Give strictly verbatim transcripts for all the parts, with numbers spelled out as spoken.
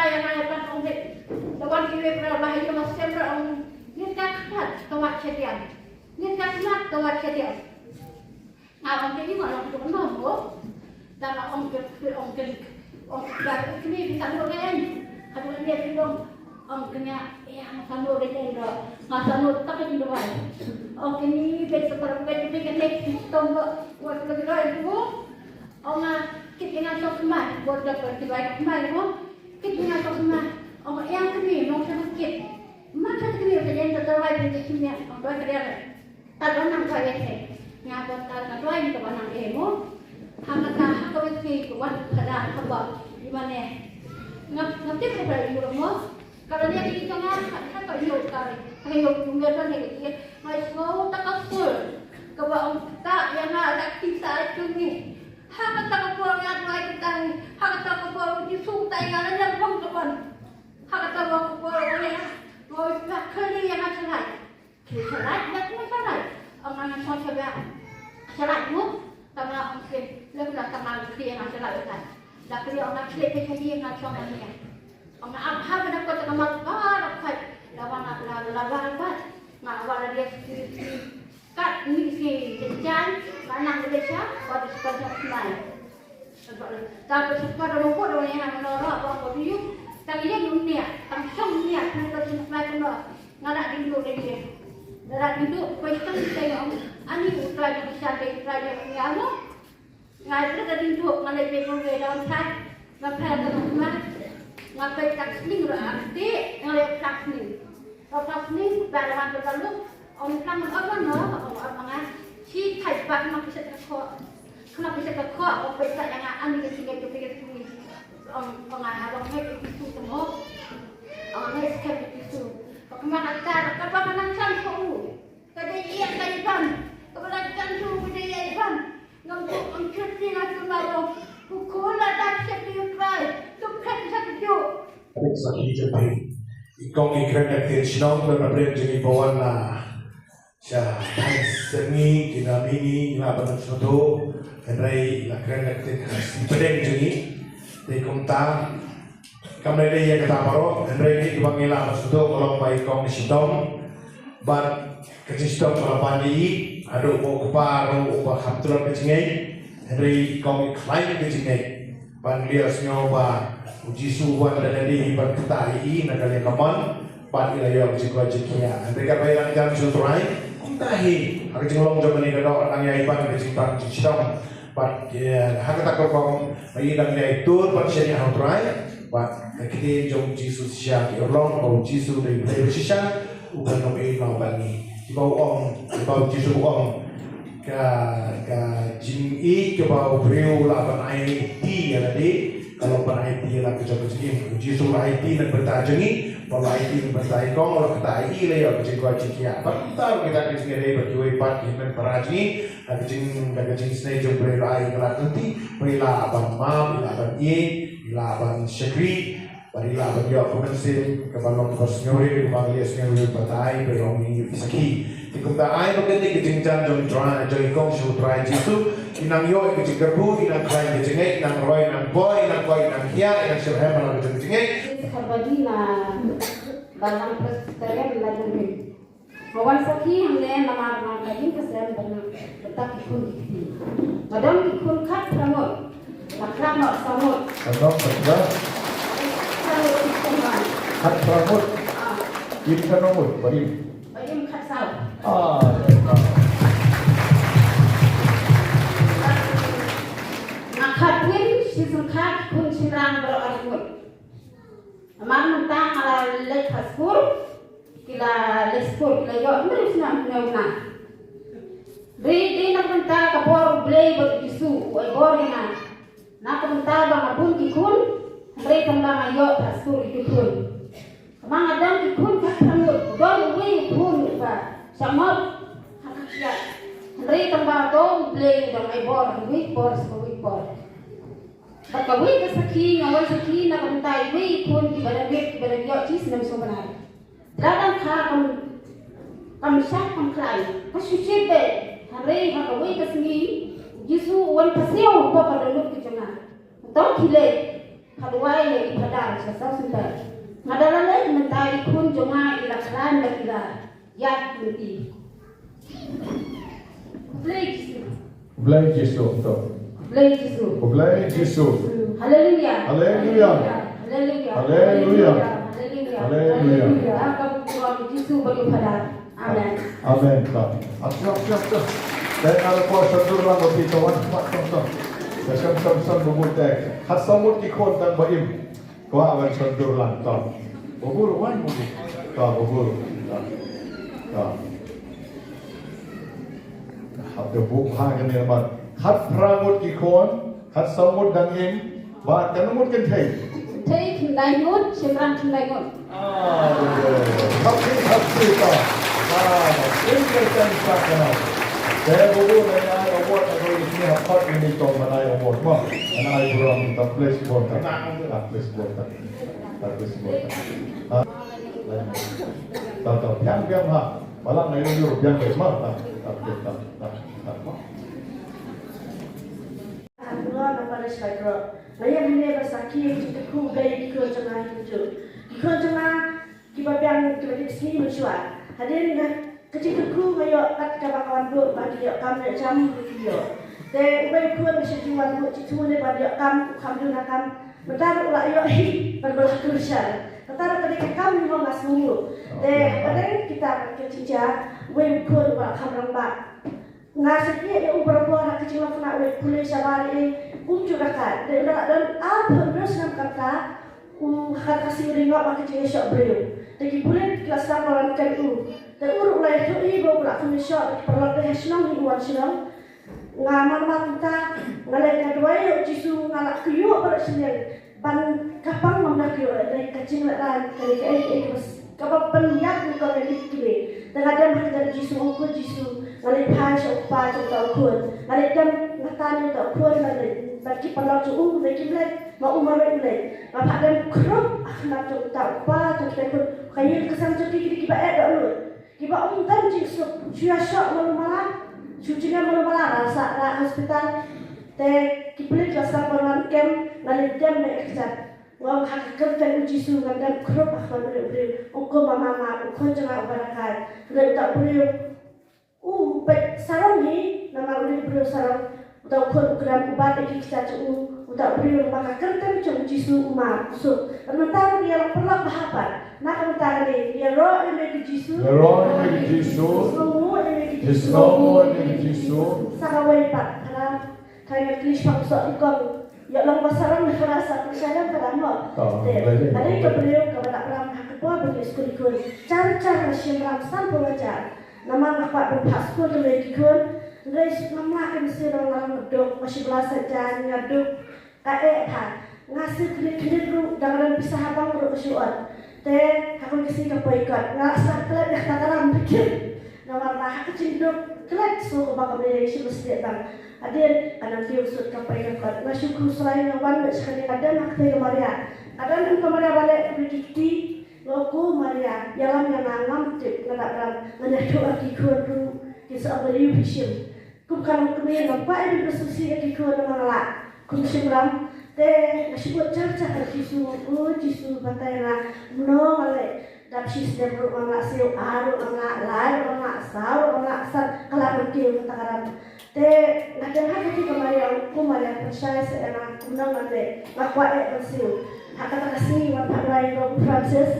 Ïa nga ïa pat ong hei. Da wan kiwei para ba ha ïing ha sem ruh ong, ngin ka khmat ka wad shadiang. Ngin ka khmat ka wad shadiang. Nga ong kane ma long tu no mo. Da nga ong ke, ong ke, ong ke, kane phi sa nud ïa nga. Haduh ne phi ong, ong kane ïa nga sa nud ïa nga. Nga sa nud tak ïa nga. Ong kane phi sa para phi kane phi tom ba. Wat lagi rai tu. Ong nga kit ïa nga sok mai, bor da phi rai mai mo. Kit ïa nga sok mai. Ong ïa kane nong sa kit. Ma sa kane sa ïa ta rai phi kit ïa ong doi kare. Tad ba nang kwai ïa te. Nga ba tad nga kwai ni ka ba nang eh mo. Ha ka ta ha ka wei te ka wan ka da ka ba. Di mane. Nga nga tip ka ba i mo mo. Ka ba ne ki ka nga ka ka yo ka. Ka yo ku nge ba ne ki. Nga so ta ka sul. Ka ba ong ta ïa nga da ki sa tu ni. Ha ka ta ka por nga kwai ka ta ni. Ha ka ta ka por ki su ta ïa nga na nyang pong ka ban. Ha ka ta ka por ong ïa. Nga kwai ka li ïa nga sa lai. Ki shalai, ïa ki shalai. Ong nga shalai shalai. Shalai tu, tama ong shalai. Lem la tama shalai nga shalai shalai. La kli ong nga shalai pe shalai nga shalai nga. Ong nga am ha ba na ko tama ba la kai. La wa na la la ba la ba. Nga wa la dia shalai. Kat ni si jan, nga nang Malaysia, wa di sekolah shalai. Tato sepa da rumput da wani hang nora ba ko biu. Tang ïa dunia, tang song nia, tang ka sing plai kena. Nga rak rindu da ïa. Nga rak rindu ko ikan kita yang ani u trai da bisa da trai da ïa ano. Nga rak rindu nga le pe ko we daun sai. Nga pe da ma. Nga pe tak sling ra ti, nga le tak sling. Ka pas ni ba da wan ka lu, ong plang ong ong no, ong ong nga. Shi kai ba kena pisa ka ko. Kena pisa ka ko, ong pisa yang nga ani ka singa tu pisa tu ni. Ong ong nga ha long ngai ki tu tu mo. Ong ngai sekian ki tu. Ba kena ka tar, ka ba kena chan ko u. Ka dei ïa ka iban. Ka ba la chan tu ka dei ïa iban. Ngam tu ong chut ni nga tu ma ro. Ku ko la da chut ni u trai. Tu kan chut tu. Alex Sakhi Jabri. I kong i kren da ktien shnong da na brem jong i ba wan na sha thaiñ sngi ki na mini na ba na snoto. Hynrei la kren da ktien ka si pedeng jong i. Te kumta kam dei dei ïa kata baroh. Hynrei ki ba ngi la ba snoto ka long ba i kong i shitom. Bad ka jingshitom ka la ban ïa i, haduh ba u kpa ruh uba kham tlot ka jingngeit, hynrei i kong i khlaiñ ka jingngeit. Ban leh sngew ba u Jisu u wan da lade hi ban ktah ïa i na ka liang kamon, bad i la ïoh ka jingkoit jingkhiah. Hynrei katba i la jan sha u Trai, kumta hi, ha ka jinglong jong kane ka doh dang ïai ban ka jingban jingshitom. Bad, eh, ha kata ka rukom, ba i dang ïai tur ban shaniah ha u Trai, bad ka ktien jong u Jisu shisha ki urlong, ba u Jisu dei u Blei ba shisha, u kynnoh ïa ngi bad ngi. Kiba u ong, kiba u Jisu u ong. Ka, ka jingïeit kaba u briew u lah ban aiti ïa lade, ka long ban aiti ïa la ka jong ka jingim. U Jisu u la aiti na ka bynta jong ngi, ba u la aiti na ka bynta i kong, u la ktah ïa i, la ïoh ka jingkoit jingkhiah. Bad kumta ruh kita ki jingïadei bad kiwei pat ki hynmen para jong ngi, ha ka jing, ha ka jingsnei jong u Blei u la ai ïa ka lad lynti, ba i lah ban map, i lah ban ïeit, i lah ban shakri, Bad i lah ban ïoh ka mynsiem kaba long kaba sngewrem, kaba ngi ïa sngewrem batai, ba ïoh ngi ïa sakhi. Te kumta ai ba kane ka jingjan jong Trai, jong i kong sha u Trai Jisu, i nang ïoh ka jingkyrkhu, i nang khlaiñ ka jingngeit, i nang roi, i nang poi, i nang koi, i nang khiah, i nang shitrhem ha la ka jong ka jingngeit. Karbadi na Balang Presbyterian Lajong Rim. Nga wan sakhi hangne namar nga ka ïing ka sem bad nga bad ki khun ki kti. Nga don ki khun khatphra ngut. Nga khlad noh saw ngut. Saw ngut, khatphra. Saw ngut ki khun. Khatphra ngut. Ah. Im katno ngut, ba im? Ba im khatsaw. Ah. Nga khatwin, shi syngkha ki khun shynrang baroh ar ngut. Namar mynta nga la leit ha skul, ki la leit skul, ki la ïoh hynriew snem hynriew na. Dei, dei na ka bynta ka bor U Blei bad U Jisu u ai bor ïa nga. Na ka bynta ba nga bun ki khun, hynrei tang ba nga ïoh ha skul ïa ki khun. Namar nga don ki khun khatphra ngut, don uwei u khun uba shah mop ha ka khiah. Hynrei tang ba don U Blei u dang ai bor, uwei u bor, uwei u bor. Bad kawei ka sakhi, nga wan sakhi na ka bynta iwei i khun kiba dang rit, kiba dang ïoh shi snem sombynai. Te la dang kha kam, kam shah kam khlaiñ. Ka shu shit beit. Hynrei ha kawei ka sngi, u Jisu u wan pasiaw hapoh ka dohnud ka jong nga. Uta u khie leit. Pha duwai ïa i Phadar sha South Centre. Nga da la leit mynta, i khun jong nga i la khlaiñ bad i la ïaid lynti. Khublei Jisu. Khublei Jisu, to. Khublei Jisu. Khublei Jisu. Haleluya. Haleluya. Haleluya. Haleluya. Haleluya. Haleluya. Haleluya. Haleluya. Ka burom Jisu bad u Phadar. Amen. Amen. Ka. Acha, acha, acha. Te nga la kwah shon dur lang bad phi, to, wan, wan, to, to. Te shon, shon, shon, bubu te. Khatsaw ngut ki khun tang ba im. Kwah wan shon dur lang, to. Bubu, wan, bubu. To, bubu. To. To. Hap da buh ha kane namar khatphra ngut ki khun. Khatsaw ngut dang im, bad katno ngut kynthei? Kynthei khyndai ngut, shynrang khyndai ngut. Ah, khatphra, khatphra ta. Ah, kynthei kan sa kana. Te bubu, ngan ai award, ngan ai award, ngan ai award mo. Ngan ai burom, ta, khublei shibun ta. Ta, khublei shibun ta. Ta, khublei shibun ta. Ah. Ta, ta, biang, biang ha. Balang ngan ïoh biang mo. Ta, ta, ta, ta, ta, ta. Hangno na parish ka jrong. Nga ïa hangne ban sakhi ïa ki jingkyrkhu ba ki khun jong nga ki jur. Ki khun jong nga kiba biang kiba dei sngi mynshuwa. Hadien nga ka jingkyrkhu nga ïoh kat kaba ka wan buh ba ki ïoh kam ïoh jam ki ïoh. Te uwei u khun ba shu ju wan buh jingkyrkhu ne ba ïoh kam u kham duna kam. Mynta ruh u la ïoh hi ban ba la kyrshah. Mynta ruh ka dei ka kam ni mo nga sngew. Te ka dei kita ka jingjia uwei u khun ba kham rangbah. Nga sa ïeh ïa u barabor ha ka jinglong khynnah u leit pule shabar ïa i, um ju da kat. Dei u da don arphew hynriew snem kata, u ha ka sngi u dei ngop ha ka jingïashoh briew. Te ki pulit ki la sdang ban wan kem u. Te u ruh u la ïathuh hi ba u la kham ïashoh, te ki paralok dei ha shnong hi u wan shnong. Nga mar mar kumta, nga leit nga duwai ïa u Jisu, nga la kyiuh baroh shiliang. Ban ka pang ngam da kyiuh, eh, ka jinglehraiñ, ka dei kaei kaei kaba, kaba pynïap nyngkong ïa kine. Te nga dem ha kyrteng Jisu, ong ko Jisu, nga leit phai sha u kpa jong uta u khun. Nga leit dem nga tan ïa uta u khun, nga leit bad ki paralok jong u, nga leit kim leit, ma u marwei u leit. Nga phah dem khrup ha khmat jong uta u kpa jong uta u khun. Ka ïing ka sem jong ki ki dei kiba eh dohnud. Kiba ym don jingsuk, shu ïashoh malu mala, shu jingeh malu mala, ra sah ra hospital. Te ki pulit la sdang ban wan kem, nga leit dem bad ka kjat. Nga ong ha ka kyrteng u Jisu ngan dem khrup ha khmat u briew. Ong ko mama, ma, u khun jong nga uba rakai. Hynrei uta u briew u peit sarong hi, namar u dei u briew sarong. Uta u khun u kdem u bat ïa ki kjat jong u, uta u briew, ba ka kyrteng jong u Jisu u mar, u suk. Bad mynta ruh ngi ïa long paralok bha pat. Na ka bynta kane ngi ïaroh ïa me ko Jisu. Ïaroh ïa me ko Jisu. Sngewnguh ïa me ko Jisu. Sngewnguh ïa me ko Jisu. Sa kawei pat, hana, tang ïa kli shaphang soh nyngkong. Ïa long ba sarong ne ka rasa, ka sha dang ka dang mo. Te, ka dei ka briew kaba dap ram ha ka por ba ngi skul khun. Jar jar ka shim ram sanphew hajar. Namar nga kwah ban phah skul da ki khun, hynrei ngam lah, ka mynsiem nga lam duk, ma shi bla sa jan nga duk, ka eh than. Nga siew khyndiat khyndiat ruh, dang don pisa ha bank ruh ka shu ot. Te ha kawei ka sngi ka poi kot, nga la sah klet ïa kata ka ram pyrkhat. Namar ba ha ka jingduk klet shuh kaba ka mei shi bla sliat dang. Hadien ka nang kiew sut ka poi ka kot, nga shu khusrai nga wan bad sha kane ka dem ha kata ka Maria. Ka don ka Maria ba leh kawei ki kti. Nga ong ko Maria, ïalam ïa nga, ngam tip, nga dap ram, ngan ïathuh ha ki khun ruh, kin sa ong ba ïoh phi shim. Kum ka long kmie ngam kwah ban pynsngewsih ïa ki khun namar nga lah kum shynrang. Te nga shu bud jar jar ha Jisu, nga ong ko Jisu batai nga, kumno nga leh, dap shi snem ruh ngam lah siew, ar ruh ngam lah, lai ruh ngam lah, saw ruh ngam lah, san ka lah ban kiew kata ka ram. Te nga kynhap ïa ka Maria, ong ko Maria pynshai sa ïa nga kumno ngan leh, nga kwah eh ban siew. Ha kata ka sngi wan phah duwai ïa u Babu Francis.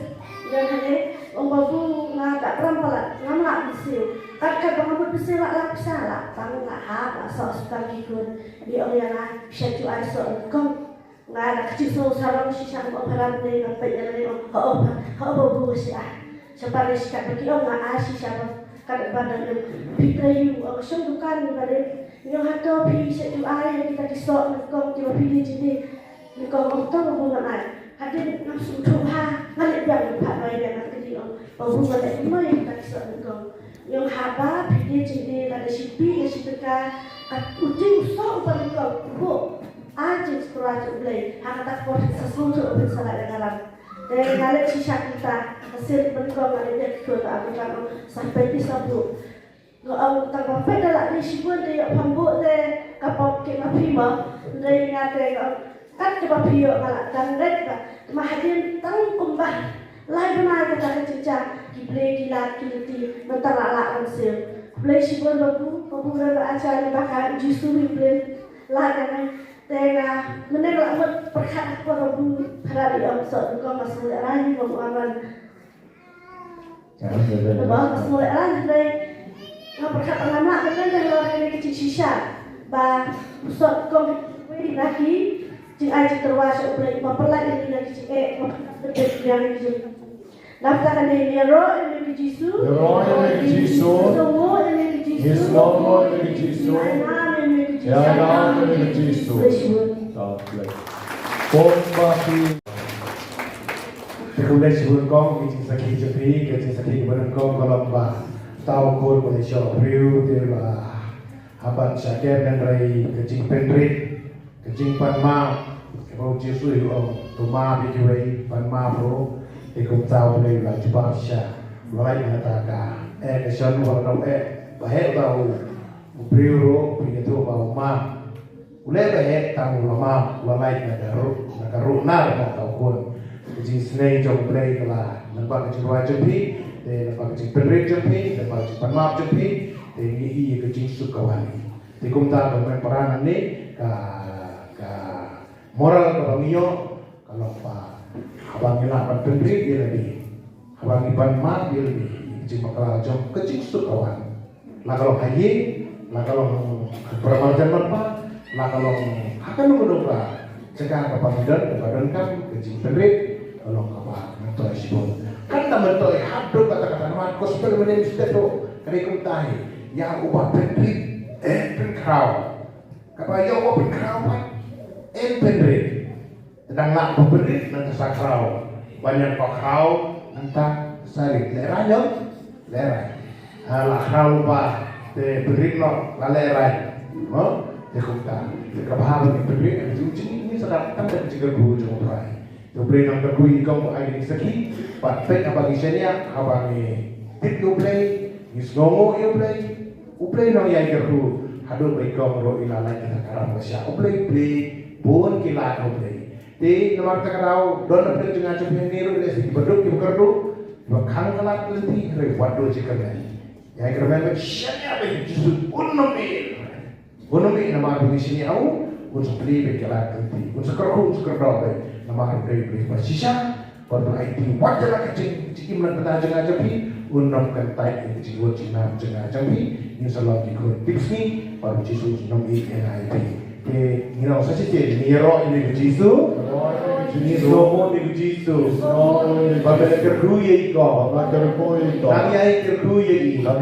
Ïa kane, ong babu nga dap ram palat, ngam lah ban siew. Kat kat ba nga mut ban siew lah, lah pisa, lah tang, lah hap, lah soh hospital ki khun. Ngi ong ïa nga, phi shu ai soh nyngkong. Nga da ka jingsngew sarong shisha, kum ong pharam ne, nga peit ïa lade, ong, hooid, hooid babu, nga shu ai. Sha parish kat ba ki ong nga ai shisha ba kat ba dang ong. Phi trei ïa u, ong shong dukan ni ba dei. Ngi ong hato phi shu ai ïa kita ki soh nyngkong kiba phi die jingdie. Ngi ong ong to babu ngan ai. Hadien ngam sngewthuh ha, nga leit biang, nga phah bai biang, nga kylli ong babu ngan leit mih ïa kita ki soh nyngkong. Ngi ong haba phi die jingdie lada shi phi ne shi tyngka, kat u dei u soh uba nyngkong, u buh. Ai jingshukor ïa U Blei, ha kata ka por sa sngewthuh u pynsalah ïa ka ram. Te nga leit shisha kumta, ka sien nyngkong nga leit ïa ki khun, ka ong, sa peit phi sa buh. Nga ong tang ba peit da lah dei shibun, te ïoh pham buh te ka pop ki ma phi mo. Hynrei nga te nga ong Kat kaba phi ïoh ba la dang ret ba, te ma hadien tang kumba lai bnai kata ka jingjia, ki blei ki lad ki lynti mynta la lah ban siew. Khublei shibun Babu, Babu Rev. Acharya Bakha, Jisu hi u Blei lad ïa ngi. Te nga mynne la mut pyrkhat ha kaba Babu Phadar i ong, sot kong, nga sngewlehrain hi Babu Arman. Ba nga sngewlehrain hynrei nga pyrkhat ba ngam lah ban ïeng halor kane ka jingshisha ba u sot kong, wei na ki jingai jingtyrwa sha U Blei, ba pynlait ïa ngi na ki jingeh, ba pynlait ïa ngi na ki jing. Nangta kane, ïaroh ïa u Jisu. Ïaroh ïa u Jisu. Sngewnguh ïa u Jisu. Sngewnguh ïa u Jisu. Ïainam ïa u Jisu. Ïainam ïa u Jisu. Khublei shibun. God bless. Kong ba phi. Te khublei shibun kong, ki jingsakhi jong phi, ki jingsakhi kiba nyngkong ka long ba uta u khun ba u la ïoh briew te ba hap ban shah kem, hynrei ka jingpynrit, ka jingpan map, kaba u Jisu u ong, to map ïa kiwei, pan map ruh. Te kumta U Blei u la jubab shisha, u la lait na kata ka, eh, ka shan, u la dang eh ba heh uta u briew ruh, phi ïathuh ba u map. U leh ba heh tang u la map, u la lait na ka ruh, na ka ruh nar ba uta u khun. Ka jingisynei jong U Blei ka la, namar ka jingrwai jong phi, te namar ka jingpynrit jong phi, namar ka jingpan map jong phi, te ngi ïohi ïa ka jingsuk ka wan. Te kumta ka mem para nangne, ka, ka moral kaba ngi ïoh ka long ba haba ngi lah ban pynrit ïa lade, haba ngi pan map ïa lade, ka jingbakla jong ka jingsuk ka wan. La ka long ha ïing, la ka long ha para marjan marpa, la ka long ha kano kano ka jaka kaba ngi don, kaba donkam ka jingpynrit, ka long kaba myntoi shibun. Kan da myntoi haduh katta katta, namar gospel mynne mynstep ruh ka dei kumta hi. Ïa uba pynrit, eh, pynkhraw. Kaba ïa uba pynkhraw pat, eh, pynrit. Te dang lah ba pynrit nangta sa khraw. Ban ïa ba khraw nangta sa rit. Lehrain, lehrain. Ha, la khraw lypa te pynrit noh, la lehrain. Mo? Te kumta. Te kaba ha ba pynrit, ngi jing jing ngi sa dap tang ka jingkyrkhu jong U Trai. Te U Blei un kyrkhu ïa i kong ba ai ka jingsakhi. Bad peit haba ngi shaniah, haba ngi tip ïa U Blei, ngi sngewnguh ïa U Blei. U Blei un ïai kyrkhu haduh ba i kong ruh i la lait ïa ka ram ka shyiap. U Blei, U Blei bun ki lad, U Blei. Te namar kata ka daw don na pdeng jong nga jong phi hangne ruh, lehse kiba duk kiba kyrduh, kiba khang ka lad ka lynti, hynrei wat duh jingkyrmen. Ïai kyrmen ban shaniah ba u Jisu un ym ïeh. Un ym ïeh namar ba ngi shaniah ha u, un sa plie beit ka lad ka lynti, un sa kyrkhu, un sa kyrdoh beit namar u dei U Blei ba shisha. Bad ba aiti wat ïa la ka jing, jingim lad bynta jong nga jong phi, un ym kyntait ïa ka jingïeit jingnam jong nga jong phi. Ngin sa long ki khun tipsngi, bad u Jisu un ym ïeh ïa nga ïa phi. Te ngin ong sa shisien, ngi ïaroh ïa u Jisu. Ngi sngewnguh ïa u Jisu. Bad ba la kyrkhu ïa i kong. Nang ïai kyrkhu ïa i. Nang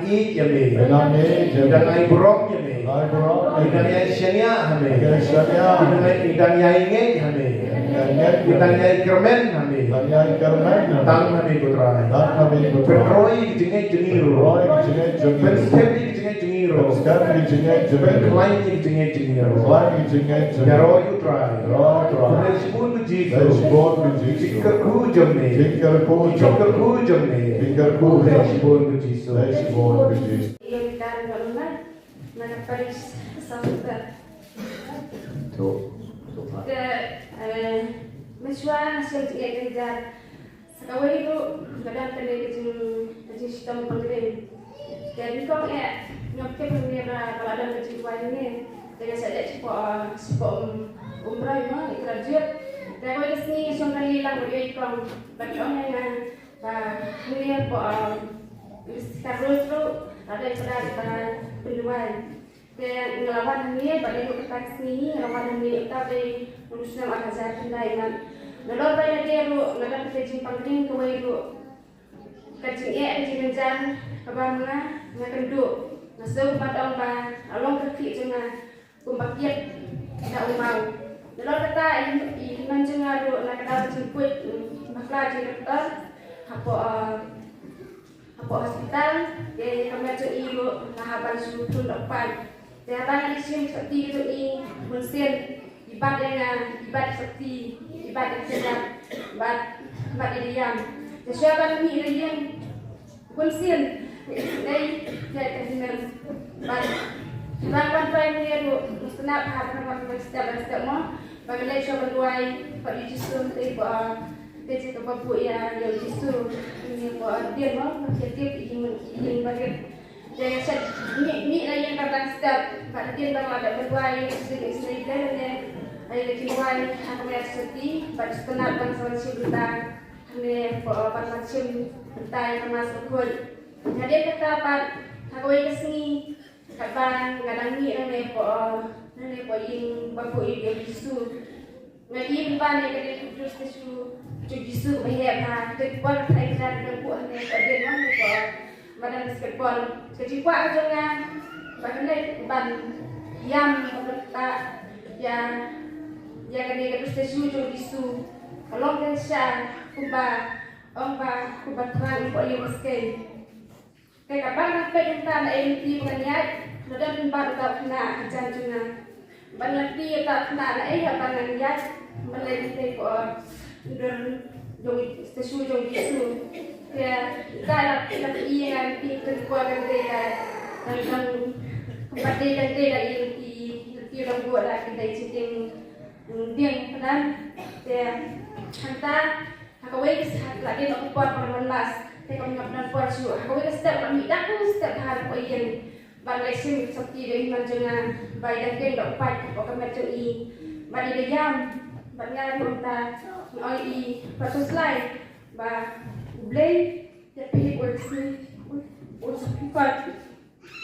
ïeit ïa me. Nang ïeit ïa me. Nang ai burom ïa me. Nang ïai shaniah ha me. Nang ïai shaniah ha me. Nang ïai, nang ïai ngeit ha me. Nang ïai ngeit ha me. Nang ïai kyrmen ha me. Nang ïai kyrmen ha me. Tang ha me ko Trai. Tang ha me ko Trai. Pynroi ïa ki jingngeit jong ngi ruh. Pynroi ïa ki jingngeit jong ngi ruh. Pynskhem ïa ki jingngeit jong ngi ruh. Pynskhem ïa ki jingngeit jong ngi ruh. Pynkhlaiñ ïa ki jingngeit jong ngi ruh. Pynkhlaiñ ïa ki jingngeit jong ngi ruh. Ïaroh ïa u Trai. Ïaroh ïa u Trai. Khublei shibun ko Jisu. Khublei shibun ko Jisu. Jingkyrkhu jong me. Jingkyrkhu jong me. Jingkyrkhu jong me. Khublei shibun ko Jisu. Khublei shibun ko Jisu. Ïa ka ri ka Na ka parish South Sudan. To, to, pa. Te, eh, mynshwa nga shem jingeh jingjar. Sa kawei ruh, ka don kane ka jing, ka jingshitom pynrem. Te nyngkong eh, ngam tip hangne ba, ba la don ka jingkwah hangne. Te nga sa leit shapoh, eh, shapoh um, Umroi mo, i graduate. Te kawei ka sngi nga shong kali lang bad ïa i kong. Bad i ong ïa nga, ba, hangne hapoh, um, Mister Rose ruh, la dei para, para pynduwai. Te nga la wan hangne, bad dei ruh kata ka sngi, nga la wan hangne, uta u dei u snem ar hajar khyndai ngan. Nalor ba ïadei ruh, nga don ka jingpang ring kawei ruh. Ka jingeh, ka jingjynjar, kaba nga, nga kynduh. Nga sngew kumba ong ba, la long ka kti jong nga. Kumba kiad da u maw. Nalor kata i, i hynmen jong nga ruh na ka daw ka jingkhuid, mm, bakla jingdoktor hapoh, eh, hapoh hospital, te ka met jong i ruh la hap ban shu thung dohkha. Te haba nga dei shim ka shakti ka jong i, bunsien i bat ïa nga, i bat ka shakti, i bat ka jingbat, bat, bat ïa i ïam. Te shuwa ban mih na ïing, bunsien, dei, dei ka hynmen. Bad, Ba ban pai ne ruh, mesti na ba ban ban step by step mo. Ba ka leit sha ban duwai, ba ïa u Jisu te ba te ji ka ba bu ïa ïa u Jisu ne ba dien mo, ba ke tip i hin i hin ba ke. Te sha ni ni la ïa ka ban step, ba dien ba la da ba duwai ïa u Jisu ne ne. Ai ka ji duwai ha ka ba ïa sati, ba mesti na ban sa ban shim bynta. Ne ba ban ban shim bynta ïa ka mas ka khun. Nga dei kata pat ha kawei ka sngi. Kaba nga dang mih na ne po, na ne po ïing ba po ïing Jisu. Nga ïing ba ne ka dei ka Jisu, Jisu ba heh ba, ka dei por ka dei ka dei po ne ka dei ne po. Ba dang basketball. Ka ji kwah ka jong nga ba ka dei ban ïam ba ka ta ïa ïa ka dei ka Jisu jong Jisu. Ka long ka sha kumba ong ba kumba thrang po ïing ba skei. Te kaba ngan peit mynta na ei lynti ba ngan ïaid, la don pynban uta u khynnah hajan jong nga. Ban lynti uta u khynnah na ei haba ngan ïaid, ban leit lynti ko dur jong statue jong Jisu. Te ita la la ïa nga lynti te ko kan te la dang dang kumba te kan te la ïa lynti lynti dang ko la ki dei chiting ding panan. Te hangta Ha kawei ka step la dei ka por ba ngan last. Te kam ngam don por shuh. Ha kawei ka step la mih da ka step ha ka ïing. Ban leit shim sopti da i hynmen jong nga. Ba i dang dei da u paid hapoh ka met jong i. Ba i da ïam. Ba nga ruh mynta nga ong i ba to slai. Ba U Blei ïa phi u sni u sopti.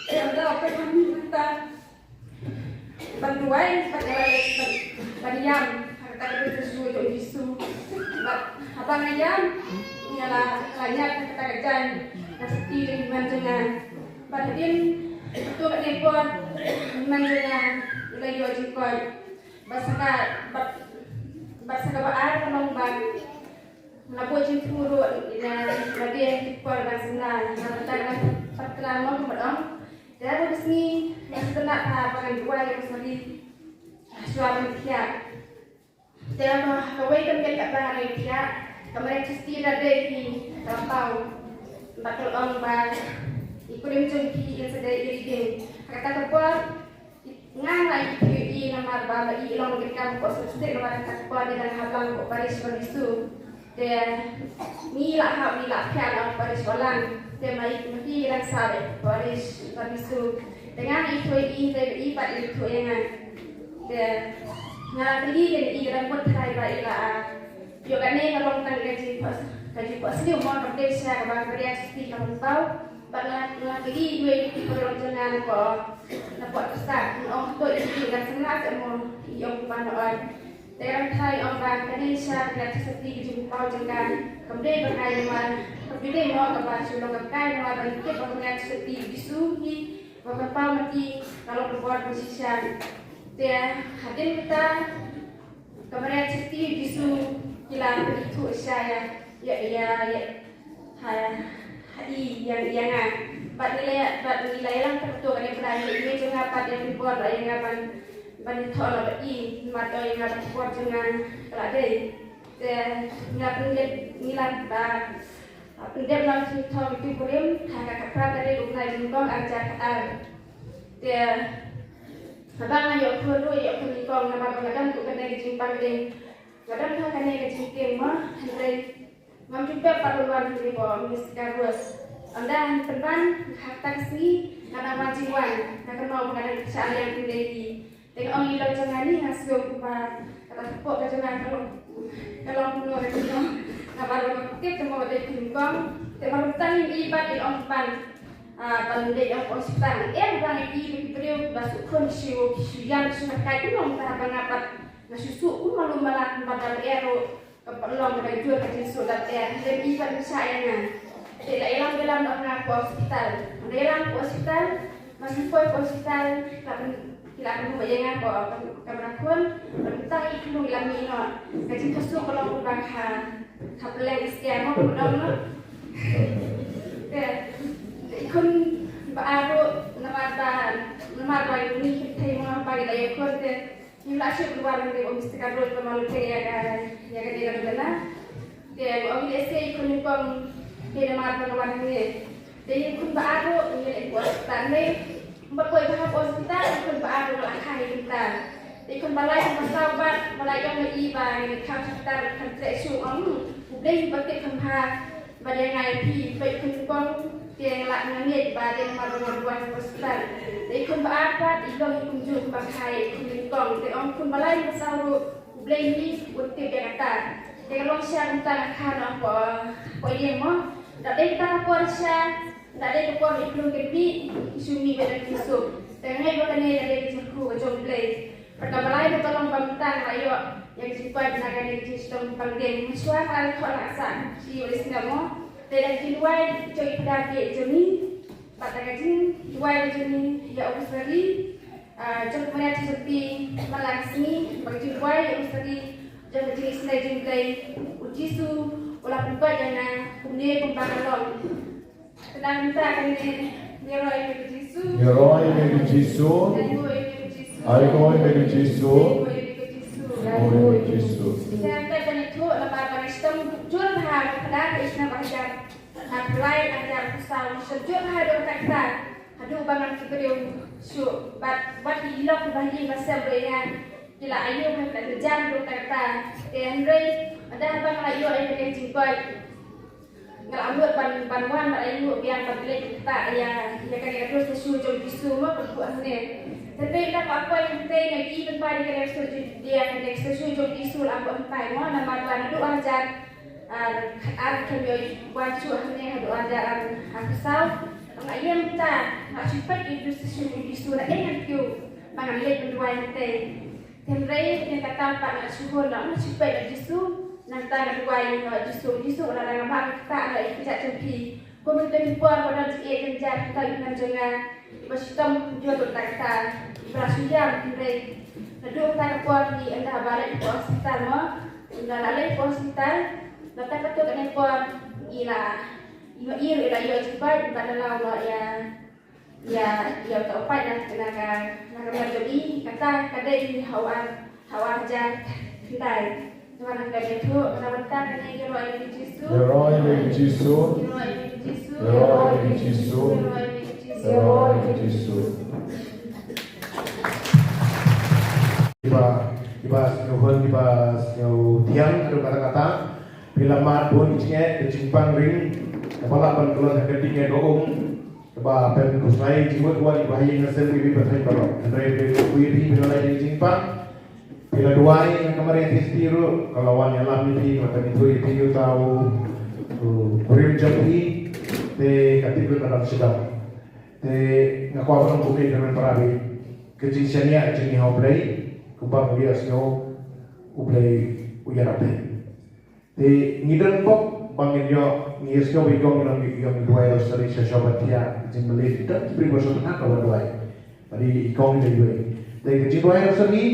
Te ynda u peit ha mynta ban duwai, ban duwai, ban, ban ïam ha kata ka jingïasoh jong Jisu. Bad haba nga ïam, nga la, la ïam ha kata ka jaiñ, nga sopti da i hynmen jong nga. Bad hadien kato ka dei por, i hynmen jong nga i la ïoh jingkoit. Bad sa ka, bad, bad sa kaba ar ka long ba nga buh jingthmu ruh ïa lade ki por ban sngewthuh, nga pat kynmaw kumba ong. Te ha ka sngi nga sngewtynnat ba ngan duwai ïa ka sari shuwa ban thiah. Te ha kawei ka miet kaba ngan thiah, ka Mari Chisti la dei hi ka paw. Bad ka la ong ba i kurim jong phi in sa dei i riding. Ha kata ka por Nga nga i phi i namar ba ba i long ki kam ko suk sik namar ka ko ni dang hablang ko parish ba bisu. Te ni la ha ni la pia long parish ba lang. Te ma i ma ki dang sa parish ba bisu. Te nga i thoi i te i pat i thoi nga. Te nga la kli den i dang put thai ba i la a. Ïoh kane ka long tang ka jingpos, ka jingpos sniew mo ka dei sha kaba ka riak siti ka long tau. Bad nga, nga kylli iwei i paralok jong nga na ko, na pdeng pisa, nga ong to i ki kan sngewsih mo, i ong kumba nga ong. Te nga tharai ong ba kane sha ka riak siti ka jingpynpaw jong nga. Kam dei ba ngai mo, kam dei mo kaba shu long ka kai mo ban tip ba ka riak siti bisu hi, ba pynpaw ma ki ka long ka bor ba shisha. Te hadien kata Ka Maria Chisti Jisu ki la pynithuh sha ïa, ïa, ïa, ïa, ha, ha i ïa, ïa nga. Bad ngi la, bad ngi la ïalam tang to kane bnai ïa i mei jong nga pat ïa pynbor ïa nga ban, ban ithuh la bad i, namar ïa nga ban bor jong nga ka la dei. Te ngi la pyndep, ngi la, ah, pyndep lang shu thong tu kurim, ha ka khatphra tarik u bnai Nyngkong arhajar khatar. Te haba nga ïoh khun ruh, ïoh khun nyngkong, namar ba nga dang tu kane ka jingpang ding. Nga dang ha kane ka jingtieng mo, hynrei ngam ju pep pat wan hynrei ba Miss Carlos. Ynda han pynban ha kata ka sngi nga dang wan jingwan, nga kynmaw ba nga dang shah liang hynrei hi. Te nga ong ïa i lok jong nga ni nga sngew kumba kata ka pok ka jong nga ka long, ka long kumno ka jong nga. Nga ba long ka tip te mo ba dei khun nyngkong. Te ma ruh tang ïa i pat i ong ban Ah, ban leit ïa ka hospital. Em ba ngi ki briew ba shu khun shu, shu ïam shu na kai kumno mynta ba nga pat nga shu shu kumno malu mala kumba dang er ruh ka pat long ka dang jur ka jingshu dang er. Lem i pat sha ïa nga. Te la ïalam ïalam da nga ka hospital. Ynda ïalam ka hospital, ma shu poi ka hospital, la pyn, ki la pynmih ïa nga ka, ka, kamra khun. Mynta i khun la mih noh. Ka jingkhuslai ka long kumba ka, ka pleng skia mo kumba dong noh. Te, te i khun ba ar ruh namar ba, namar ba ngi kynthei mo ba ngi la ïa khun te. Ngi la shu wan ngi ong Mister Carlos ba ma lut ïa ka, ïa ka dei ka dei na. Te ong lehse i khun nyngkong te namar ba wan ngi. Te i khun ba ar ruh ngi la ïa khun tang ne. Ba poi ba hap hospital, i khun ba ar ruh la kha ïa ka bynta. I khun ba lai, i khun ba saw pat, ba la ïoh ma i ba ngi kha hospital, kan treh shuh, ong. U Blei ba tip kham bha, ba dei ngai phi, ba i khun nyngkong, te nga la ngeit ba dei namar ba nga duwai ha hospital. I khun ba ar pat, i long i kumjuh ba kha ïa i khun nyngkong. Te ong khun ba lai, ba saw ruh, U Blei hi un tip ïa kata. Te ka long sha kata nga kha noh hapoh, hapoh ïing mo. Da dei kata ka por sha, da dei ka por i Blei ka mih, i shu mih bad ka jingsuk. Te nga ngeit ba kane ka dei ka jingkyrkhu ka jong U Blei. Bad kaba lai ruh ka long ba mynta nga la ïoh ïa ka jingkoit na kane ka jingshitom pang dieng. Mynshuwa nga la thoh la sah shi ïoh lei snem mo. Te da ka jingduwai jong i Phadar Bieit jong ngi, bad da ka jingduwai ka jong ngi ïa u Rosary, ah, jong ka Maria Theisotti man la ka sngi, bad ka jingduwai ïa u Rosary jong ka jingisynei jong U Blei, u Jisu u la pynkoit ïa nga kumne kumba nga long. Te na ka bynta kane, ngi roi ïa ka Jisu. Ngi roi ïa ka Jisu. Ai nguh ïa ka Jisu. Ai nguh ïa ka Jisu. Ai nguh ïa ka Jisu. Ai nguh ïa ka Jisu. Te nangta kane thuh, namar ba nga shitom jur bha, ka Phadar ka isynei ba hajar. Nga pynlait hajar pynsaw, nga shitom jur bha haduh katta katta. Haduh ba ngan ki briew shuh, bad, bad ki lok kiba ïing ba sem ruh ïa nga, ki la ayu bha, ki la kynjam haduh katta katta. Te hynrei, ynda haba nga la ïoh ïa kane ka jingkoit, nga la mut ban, ban wan, ban ayu biang, ban leit ktah ïa, ïa kane ka dustur shisha jong Jisu mo, ka buh hangne. Te hynrei ynda nga la poi hangtei, nga ïohi ban pai ïa kane ka dustur, ïa kane ka dustur shisha jong Jisu la buh hangtai mo, namar ba naduh hajar ar, ar khlem ïoh wan shuh hangne haduh hajar ar, arphew saw. Nga ïeng mynta, nga shu peit ïa ka dustur shisha jong Jisu, la ïeng ngan kiew ba ngan leit ban duwai hangtei. Hynrei, ïa kata pat nga shu hun noh, nga shu peit ïa Jisu, nangta nga duwai ïa Jisu, Jisu, lada nga map nga ktah noh ïa ka kjat jong phi. Kum kita ki por ba don jingeh jingjar ha ka jingim jong nga, ba shitom kumjuh ruh kata kata, ba la shu ïam hynrei. Naduh kata ka por hi ynda ba leit hapoh hospital mo, ynda la leit hapoh hospital, na kata kato kane ka por i la, i la, i la ïoh jingkoit, ynda la law noh ïa, ïa, ïa uta u paid na, na ka, na ka met jong i, kata ka dei hi ha u ar, ha u ar hajar khyndai. Namar kata ka dei thuh, namar kata kane ngi roi ïa ka Jisu. Ngi roi ïa ka Jisu. Ngi roi ïa ka Jisu. Ngi roi ïa ka Jisu. Ngi roi ïa ka Jisu. Kiba, kiba sngewhun, kiba sngewthiang, haduh katta katta. Phi la mad bun jingeh, ka jingpang ring, kaba lah ban khlaiñ ha ka ding ïa ka um. Kaba pynpusnai jingmut wan iba ha ïing ha sem iba ha ïing baroh. Hynrei phi, phi, phi, phi la lait ïa ka jingpang. Phi la duwai ïa ka Maria Theisotti ruh, ka la wan ïalam ïa phi, ka la pynithuh ïa phi ïa uta u, u kurim jong phi. Te ka tip ruh ka dang sdang. Te nga kwah ban ong kumne, kynmaw para bangeit, ka jingshaniah jong ngi ha U Blei, kumba ngi ïohsngew, U Blei u ïarap bha. Te ngi don bok ba ngin ïoh, ngi ïohsngew ba i kong ngi ïoh, ngi ïoh duwai rosary sha shuwa ban thiah, jingmlien, don ki briew ba shu thngan ka ban duwai. Bad i kong ngi ïoh. Te ka jingduwai rosary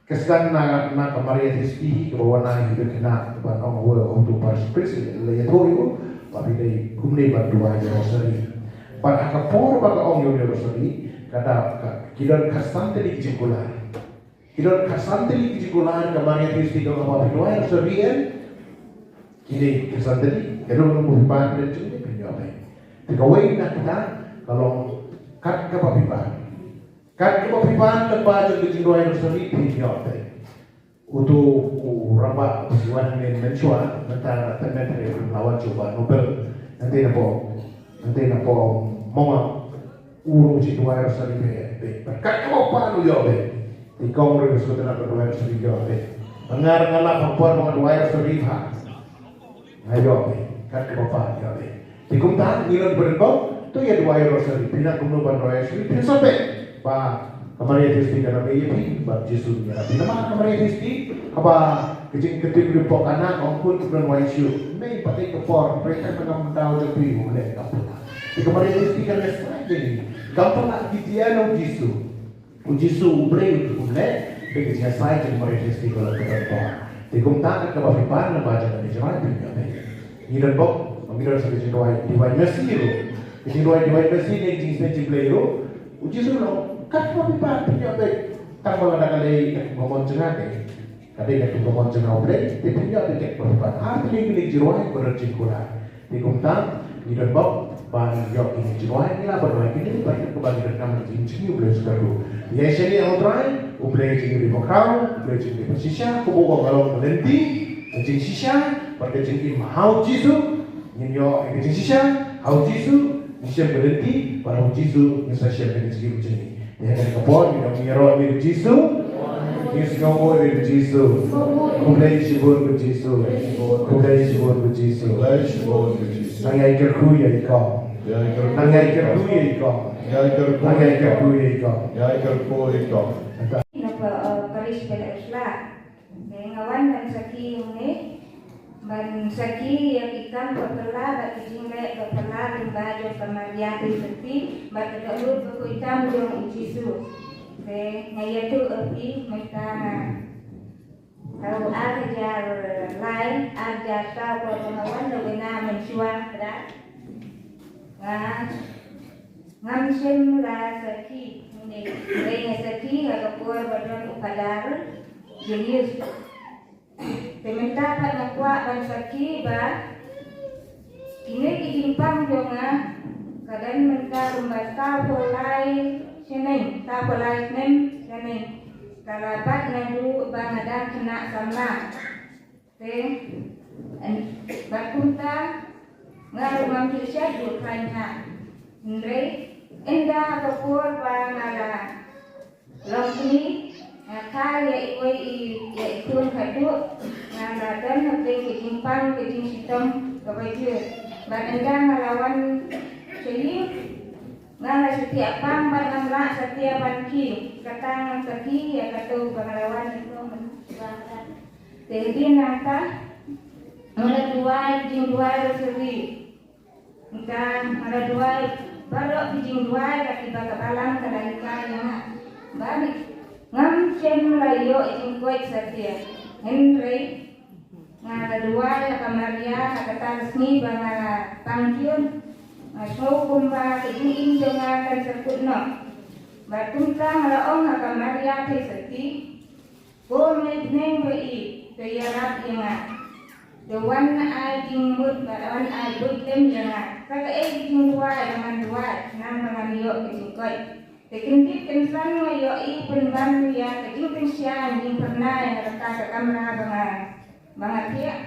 ka sdang na, na ka Maria Theisotti hi kaba wan na hi ka khynnah ban ong, wa, ong to parish priest la ïathuh ïa u ba phi dei kumne ban duwai rosary. Bad ha ka por ba ka ong ïa u rosary, ka da, ka, ki don khatsan tylli ki jingkular. Ki don khatsan tylli ki jingkular, ka Maria Theisotti ka ong ba phi duwai rosary em. Kine khatsan tylli, ka don, ba phi pan leit jong ngi phin ïoh beit. Te kawei na kita ka long kat kaba phi pan. Kat kaba phi pan lyngba jong ka jingduwai rosary phin ïoh beit. Uto u rangbah uba shu wan mynne mynshuwa, mynta na tymmen, hynrei um lah wan shuh, Bah Nobel. Nangta napoh, nangta napoh Mawngap. U ruh u ju duwai rosary bha bha. Bad kat kaba u pan u ïoh bha. Te i kong ruh ka sngewtynnat ban duwai rosary, ïoh bha. Nga ruh nga lap ha ka por ba nga duwai rosary bha, nga ïoh bha. Kat kaba u pan ïoh bha. Te kumta ngi long ba don bok, to ïa duwai rosary. Phi nang kumno ban duwai rosary, phin sngewbha ba ka Maria Theisotti kan ïarap ïa phi, bad Jisu un ïarap ïa phi. Namar ka Maria Theisotti, haba ka jingkyntu ka dei pok anak, ong khun, to pynduwai shuh. Mynta pat ka por, hynrei tang na ka bynta jong phi, u leh kam pynlong. Te ka Maria Theisotti kan leh shuh ïa ngi. Kam pynlong ki jia na u Jisu. U Jisu U Blei u leh, te ka jingïasai jong ka Maria Theisotti ka long ka don bok. Te kumta kat kaba phi pan lyngba jong kane ka jingduwai phin ïoh beit. Ngi don bok, ngi don sa ka jingduwai Divine Mercy ruh. Ka jingduwai Divine Mercy ne ka jingsneng jong U Blei ruh. U Jisu u ong, kat kaba phi pan phin ïoh beit. Tang ba lada ka dei ka kum ka mon jong nga te, ka dei ka kum ka mon jong nga U Blei, te phin ïoh beit kat kaba phi pan. Ar tylli ki jingduwai ba don jingkular. Te kumta ngi don bok, Ban ïoh kine ki jingrwai, ngi lah ban rwai kine, ba kine ki ban donkam jingïaid jingim U Blei u kyrkhu. Ïa shane U Trai, U Blei jingim u bakhraw, U Blei jingim u bashisha, kumba u ong, nga long ka lynti, ka jingshisha bad ka jingim ha U Jisu. Ngin ïoh ka jingshisha ha U Jisu, ngin shem ka lynti, bad ha U Jisu ngin sa shem ka jingim jong ngi. Ïa kane ka por ngi dang ïaroh ïa U Jisu. Ngi sngewbha ïa U Jisu. Khublei shibun U Jisu. Khublei shibun U Jisu. Khublei shibun U Jisu. Nang ïai kyrkhu ïa i kong. Nang ïai kyrkhu ïa i kong. Nang ïai kyrkhu ïa i kong. Ïai kyrkhu ïa i kong. Napa, eh, parish pen isla. Te nga wan ban sakhi ïa une, ban sakhi ïa ki kam ba phylla bad ki jingleh ba phylla lyngba jong ka Maria Theisotti bad ka dohnud bakhuid tam jong U Jisu. Te nga ïathuh ïa phi mynta nga, ha u ar hajar lai, ar hajar saw, ko ba nga wan na Vietnam mynshuwa, kata nga ngam shym la sakhi, ne, ne nga sakhi ha ka por ba don u Phadar Julius. Te mynta pat nga kwah ban sakhi ba kine ki jingpang jong nga ka don mynta kumba sawphew lai snem, sawphew lai snem, snem ka la bat naduh ba nga dang khynnah samla. Te, en, bad kumta nga ruh ngam ju shet ju khlaiñ ha. Hynrei ynda ka por ba nga la long kmie, nga kha ïa iwei i, ïa i khun khatduh, nga la don hapdeng ka jingpang ka jingshitom kaba jur. Bad ynda nga la wan sha ïing, nga la shu thiah pang bad ngam lah satia ban khie. Kata ngan sakhi ïa kato ba nga la wan ïa ka mynshuwa. Te hadien nangta nga la duwai jingduwai rosary. Nga la duwai baroh ki jingduwai, ka kiba ka balang ka la hikai ïa nga. Bad ngam shym la ïoh jingkoit satia. Hynrei nga la duwai ha ka Maria ha kata ka sngi ba nga la pang jur. Nga sngew kumba ka jingim jong nga kan sa kut noh. Bad kumta nga la ong ha ka Maria Theisotti, Ko mei bneng ba ïeit, to ïarap ïa nga. To wan ai jingmut bad wan ai buit lem ïa nga. Sa kaei ka jingduwai ba ngan duwai, khnang ba ngan ïoh ka jingkoit. Te kyndit kynsan nga ïohi pynban ïa ka jingpynshai jingpynshai ha kata ka kamra ba nga, ba nga thiah.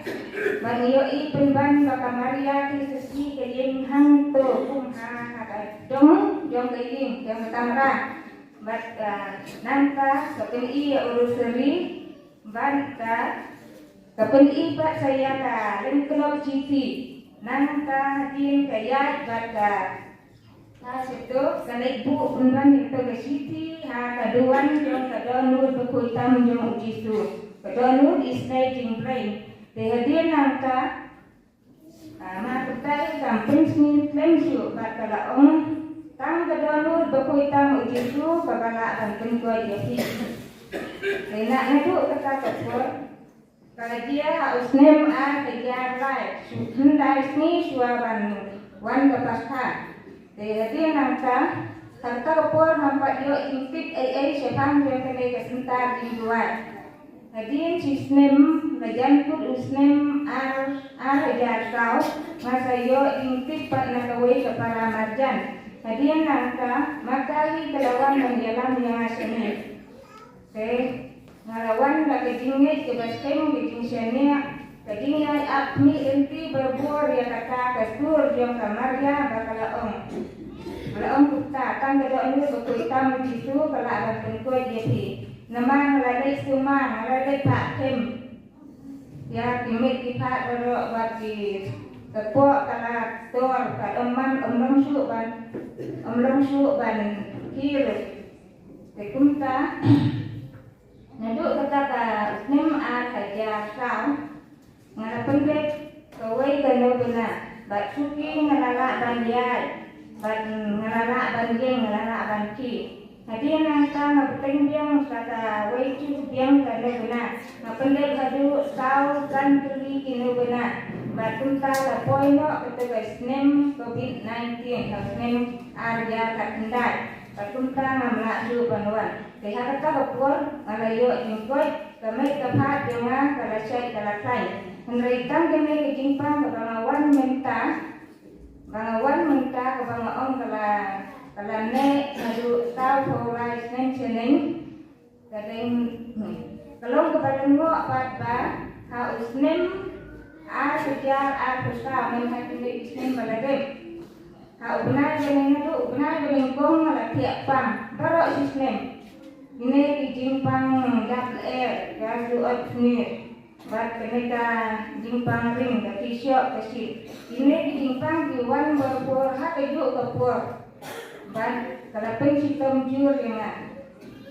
Bad nga ïohi pynban ba ka Maria Theisotti ka ïeng hangto kum ha, ha ka dong jong ka ïing jong ka kamra. Bad, ah, nangta ka pyni ïa u rosary, bad ka, ka pyni pat sa ïa ka lyngknop shithi. Nangta hadien ka ïaid bad ka, ka shisha ka leit buh pynban ïa ka shithi ha ka duwan jong ka dohnud bakhuid tam jong u Jisu. Ka dohnud isynei jingblei. Te hadien nangta, Ah, ma kata kam pynsngew khlem shuh bad ka la ong, tang ka dohnud bakhuid tam u Jisu kaba lah ban pynkoit ïa phi. Te naduh kata ka por, ka la jia ha u snem ar hajar lai, shu khyndai sngi shuwa ban wan ka pasta. Te hadien nangta, ha kata ka por ngam pat ïoh jingtip ei ei shaphang jong kane ka syntar jingduwai. Hadien shi snem, la jan kut u snem ar, ar hajar saw, nga sa ïoh jingtip pat na kawei ka para marjan. Hadien nangta, ma kali ka la wan ban ïalam ïa nga shane. Te nga la wan da ka jingngeit kaba skhem, ka jingshaniah, ka jingïaid ap khmih lynti barabor ïa kata ka sur jong ka Maria ba ka la ong. Ka la ong kumta, tang ka dohnud bakhuid tam u Jisu ka lah ban pynkoit ïa phi. Namar nga la leit sumar, nga la leit phah them. Ïa ki miet ki phad baroh bad ki kpoh ka la tor, ka ym man, ym long shuh ban, ym long shuh ban khie. Te kumta, naduh kata ka snem ar hajar saw, nga la pynbeit kawei ka novena, bad shuki nga la lah ban ïaid, bad nga la lah ban ïeng, nga la lah ban khie. Hadien nangta nga bteng biang sa kawei ka biang ka novena, nga pynleit haduh saw san tylli ki novena, bad kumta la poi noh kata ka snem covid nineteen, ka snem ar hajar khatkhyndai, bad kumta ngam lah shuh ban wan. Te ha kata ka por nga la ïoh jingkoit, ka miet ka phad jong nga ka la shait ka la khlaiñ. Hynrei tang kane ka jingpang kaba nga wan mynta, Ba nga wan mynta kaba nga ong ka la, ka la neh naduh saw phew lai snem shaneng. Ka dei, hmm, ka long kaba lyngngoh pat ba ha u snem ar hajar arphew saw, myn ha kine ki snem ba la dep, ha u bnai ba nyngkong naduh u bnai ba nyngkong nga la thiah pang baroh shi snem. Kine ki jingpang dap lyer, ka ju ot pnir, bad kane ka jingpang ring, ka ki shoh ka shit. Kine ki jingpang ki wan barabor ha kajuh ka por. Bad ka la pynshitom jur ïa nga.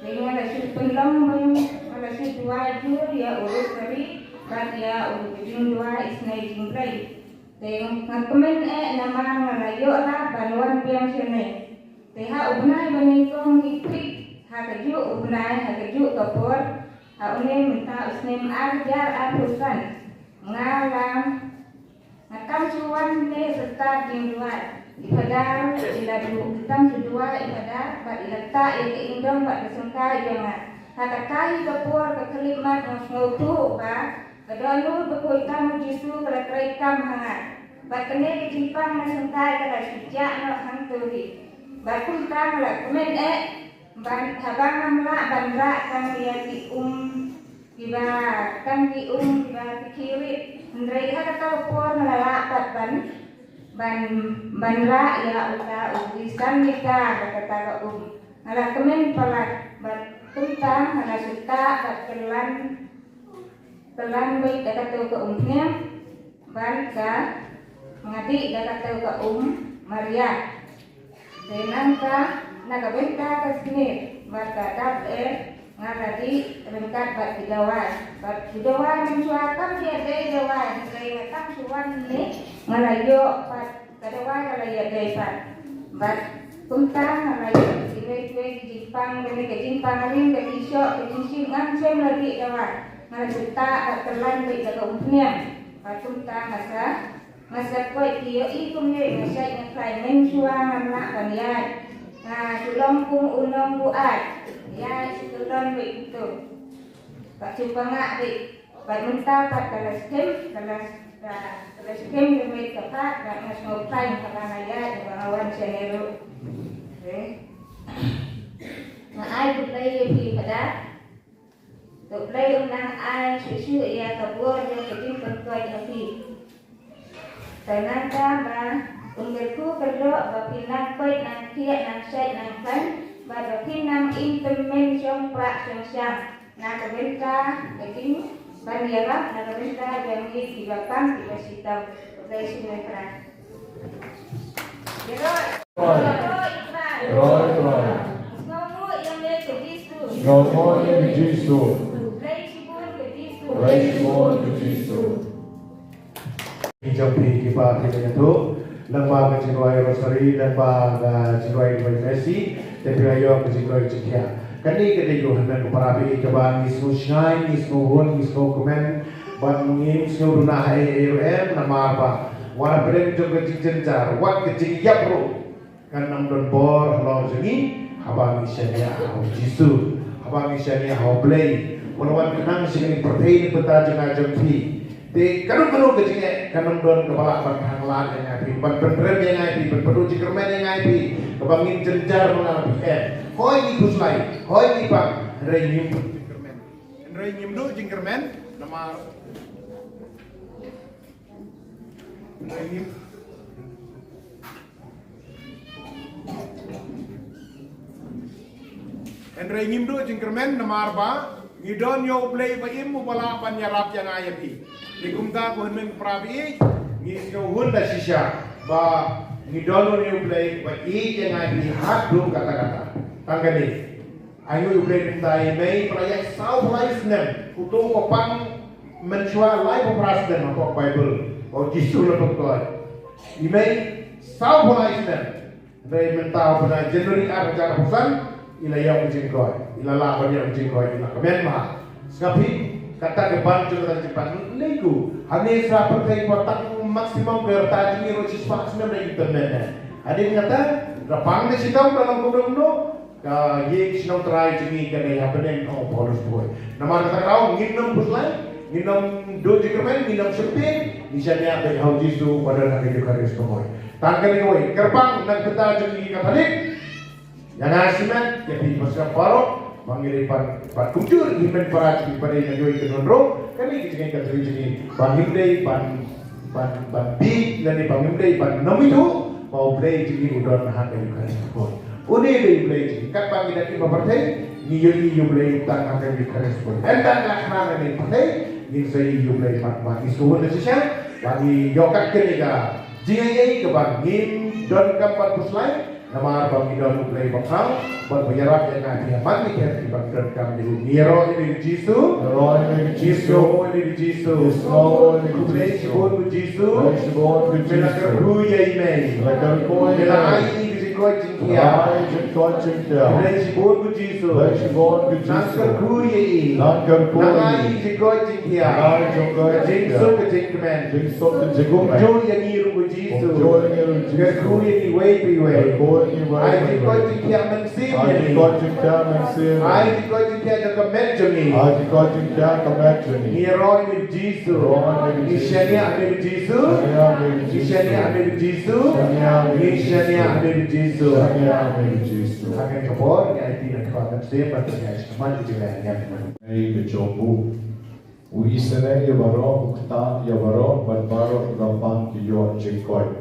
Te nga la shu pynlong beiñ, nga la shu duwai jur ïa u Rosary bad ïa u jingduwai isynei jingblei. Te nga kmen eh namar nga la ïoh lad ban wan biang shane. Te ha u bnai ba nyngkong hi thik, ha kajuh u bnai, ha kajuh ka por, ha une mynta u snem ar hajar arphew san, nga la, nga tam shu wan ne syrta jingduwai. I Phadar i la du, i tam shu duwai i Phadar, bad i la ktah ïa ka indong bad ka syngkai ïa nga. Ha kata hi ka por ka khyllipmat nga sngewthuh ba ka dohnud bakhuid tam u Jisu ka la treikam ha nga. Bad kane ka jingpang na syngkai ka la shu jah noh hangto hi. Bad kumta nga la kmen eh ban, haba ngam lah ban rah tang ïa ki um kiba, tang ki um kiba ki khirit. Hynrei ha kata ka por nga la lah pat ban, ban, ban rah ïa uta u San Mika da kata ka um. Nga la kmen palat bad kumta nga la shu ktah bad kylla, kylla beit da kato ka umphniang, bad ka nga dih da kato ka um Maria. Te nangta na ka bynta ka snier bad ka dap lyer nga la dih ryngkat bad ki dawai. Bad ki dawai mynshuwa kam ki ïadei dawai, hynrei nga tam shu wan ne nga la ïoh pat ka dawai ka la ïadei pat. Bad kumta nga la ïoh kiwei kiwei ki jingpang, kane ka jingpang ring, ka jingshoh, ka jingshit, ngam shym la dih dawai. Nga la shu ktah bad kylla beit da ka umphniang. Bad kumta nga sa, nga sa koit ki ïohi kumne, nga shait nga khlaiñ, mynshuwa ngam lah ban ïaid. Nga shu long kum u nongbuaid, ïaid shu kyllon beit kumto. Bad shu pangah beit. Bad mynta pat ka la skhem, ka la, ka, ka la skhem ka mei ka pat, bad nga sngewkhlaiñ haba nga ïaid, haba nga wan shane ruh. Te nga ai khublei ïa phi Phadar. To U Blei un nang ai shuh shuh ïa ka bor ïa ka jingpynkoit ha phi. Te nangta ba un kyrkhu kyrdoh ba phin nang koit, nang thiah, nang shait, nang khlaiñ, bad ba phin nang im tymmen shong prah shong sham. Na ka bynta ka jingban ïarap, na ka bynta jong ngi kiba pang kiba shitom. Khublei shibun Trai. Roy. Roy, Roy. Sngewnguh ïa me ko Jisu. Sngewnguh ïa me Jisu. Khublei shibun ko Jisu. Khublei shibun ko Jisu. Ki jong phi kiba phi la ïathuh lyngba ka jingduwai Rosary, lyngba ka jingduwai Mercy, te phi la ïoh ka jingduwai jingkhiah. Kane ka dei ka hynmen ka para phi kaba ngi sngew shngaiñ, ngi sngew hun, ngi sngew kmen, bad ngi sngew duna ha ei ei ruh em, namar ba wat hapdeng jong ka jingjynjar, wat ka jingïap ruh, kan ym don bor halor jong ngi haba ngi shaniah ha u Jisu, haba ngi shaniah ha u Blei. Wat la wan khnang sha kane ka pyrthei na ka bynta jong nga jong phi. Te kano kano ka jingeh kan ym don kaba lah ban khang lad ïa nga ïa phi, ban pynrem ïa nga ïa phi, ban pynduh jingkyrmen ïa nga ïa phi, kaba ngin jynjar ma nga ma phi, em. Hooid ngi khuslai, hooid ngi pang, hynrei ngim duh jingkyrmen. Hynrei ngim duh jingkyrmen namar, hynrei ngim Hynrei ngim duh jingkyrmen namar ba ngi don ïa u Blei ba im, uba lah ban ïarap ïa nga ïa phi. Te kumta ko hynmen ko para baieit, ngi sngew hun da shisha ba ngi don ïa u Blei ba ïeit ïa nga ïa phi haduh katta katta. Tang kane. Ai nguh ïa u Blei mynta ïa i mei ba la ïaid saw phew lai snem. Uto u pang mynshuwa laiphew phra snem hapoh Baibl ba u Jisu u la pynkoit. I mei saw phew lai snem. Hynrei mynta u bnai January ar hajar arphew san i la ïoh ka jingkoit. I la lah ban ïoh ka jingkoit, i la kmen bha. Sngap hi, kata ka ban jong kata ka jingpang lei ku. Hangne sa pyrthei ba tang maximum ka rta jong ngi ruh shispah snem da i tymmen ne. Hadien kata, da pang da shitom da long kumno kumno. Ka ïing shnong Trai jong ngi ka dei ha bneng, ong u Paulus Bhoi. Namar kata ka daw ngin ym khuslai, Ngin ym duh jingkyrmen, ngin ym sheptieng, ngin shaniah beit ha u Jisu ba don ha ka Eukharist bakhuid. Tang kane kawei, kyrpang na ka bynta jong ngi ki Katholik. Ïa nga shimet, ïa phi pynshong baroh, ba ngi dei ban, ban kumjuh ïa ki hynmen para jong ngi ba dei na kiwei ki nongrung, kane ka jingngeit ka jong ngi, ba ngim dei ban, ban, ban bieit, lane ba ngim dei ban ym ithuh ba U Blei jong ngi u don ha ka Eukharist bakhuid. Une u dei U Blei jong ngi, katba ngi don ha ka pyrthei, ngi ïohi ïa U Blei tang ha ka Eukharist bakhuid. Ynda ngi la khnang ha ka pyrthei, ngin sa ïohi ïa U Blei pat, ba ngi sngewbha shisha ba ngi ïoh kat kane ka jingaiei kaba ngim donkam ban pyrshah, namar ba ngi don U Blei ba khraw, bad ba ïarap ïa nga, ïa man ngi, ïa ki ba donkam ïa u. Ngi ïaroh ïa u Jisu. Ïaroh ïa u Jisu. Ngi sngew ïa u Jisu. Ngi sngew ïa u Jisu. Khublei shibun u Jisu. Khublei shibun u Jisu. Me la kyrkhu ïa i mei. Me la kyrkhu ïa i mei. Me la ai ïa i ka jingkoit jingkhiah. Me la ai jingkoit jingkhiah. Khublei shibun u Jisu. Khublei shibun u Jisu. Nang kyrkhu ïa i. Nang kyrkhu ïa i. Nang ai jingkoit jingkhiah. Nang ai jingkoit jingkhiah. Jingsuk ka jingkmen. Jingsuk ka jingkmen. Kumjuh ïa ngi ruh ko Jisu. Kumjuh ïa ngi ruh ko Jisu. Kyrkhu ïa ngi iwei pa iwei. Kyrkhu ïa ngi iwei pa iwei. Ai jingkoit jingkhiah mynsiem ïa ngi. Ai jingkoit jingkhiah mynsiem ïa ngi. Ai jingkoit jingkhiah jong ka met jong ngi. Ai jingkoit jingkhiah ka met jong ngi. Ngi ïaroh ïa u Jisu. Ïaroh ïa u Jisu. Ngi shaniah ïa u Jisu. Shaniah ïa u Jisu. Ngi shaniah ïa u Jisu. Shaniah ïa u Jisu. Ngi shaniah ïa u Jisu. Shaniah ïa u Jisu. Ha kane ka por ngi aiti na ka Kpa mynsiem ban pynïaid shakhmat ïa ka jingïaid. Ei ka jong u. U isynei ïa baroh, u ktah ïa baroh, bad baroh rympang ki ïoh jingkoit.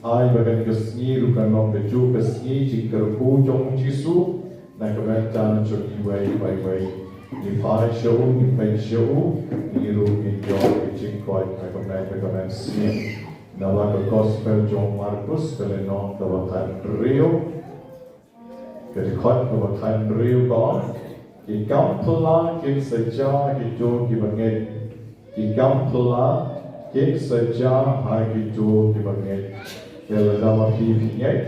Ai ba kane ka sngi ruh kan long kajuh ka sngi jingkyrkhu jong u Jisu na ka bynta jong ngi iwei pa iwei. Ngi phai sha u, ngi peit sha u, ngi ruh ngin ïoh ka jingkoit ha ka met ha ka mynsiem. Naba ka Gospel jong u Markus, ka lynnong kaba khathynriew, ka dkhot kaba khathynriew ka ong, ki kam phylla kin sa jia ha kito kiba ngeit. Ki kam phylla kin sa jia ha kito kiba ngeit. Te lada ma phi phi ngeit,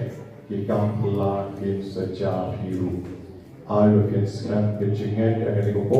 ki kam phylla kin sa jia ha phi ruh. Ai ba kin skhem ka jingngeit ha kane ka por.